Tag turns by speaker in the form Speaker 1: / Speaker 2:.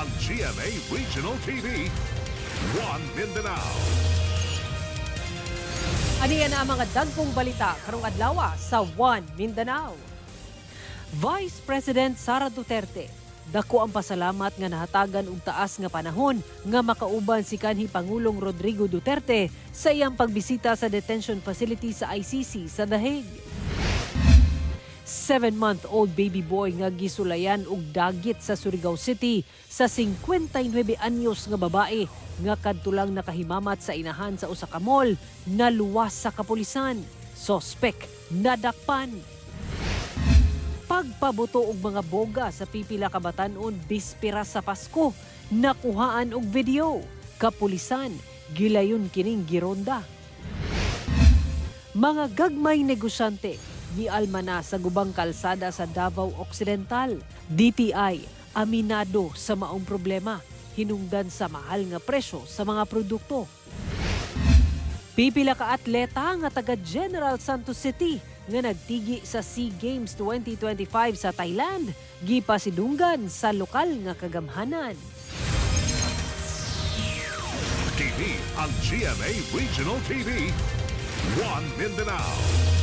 Speaker 1: Ang GMA Regional TV. One Mindanao.
Speaker 2: Aniya na ang mga dagkong balita karong adlaw sa One Mindanao. Vice President Sara Duterte, dako ang pasalamat nga nahatagan og taas nga panahon nga makauban si kanhi Pangulong Rodrigo Duterte sa iyang pagbisita sa detention facility sa ICC sa The Hague. 7-month-old baby boy nga gisulayan og dagit sa Surigao City sa 59 anyos nga babae nga kadto lang nakahimamat sa inahan sa usa ka mall, naluwas sa kapulisan. Sospek nadakpan. Pagpabuto og mga boga sa pipila ka batan-on bispera sa Pasko, nakuhaan og video. Kapulisan gilayon kining gironda. Mga gagmay negosyante mialma na sa gubang kalsada sa Davao Occidental. DTI aminado sa maong problema hinungdan sa mahal nga presyo sa mga produkto. Pipila ka atleta nga taga General Santos City nga nagtigi sa SEA Games 2025 sa Thailand gipasidunggan sa lokal nga kagamhanan.
Speaker 1: TV ang GMA Regional TV. One Mindanao.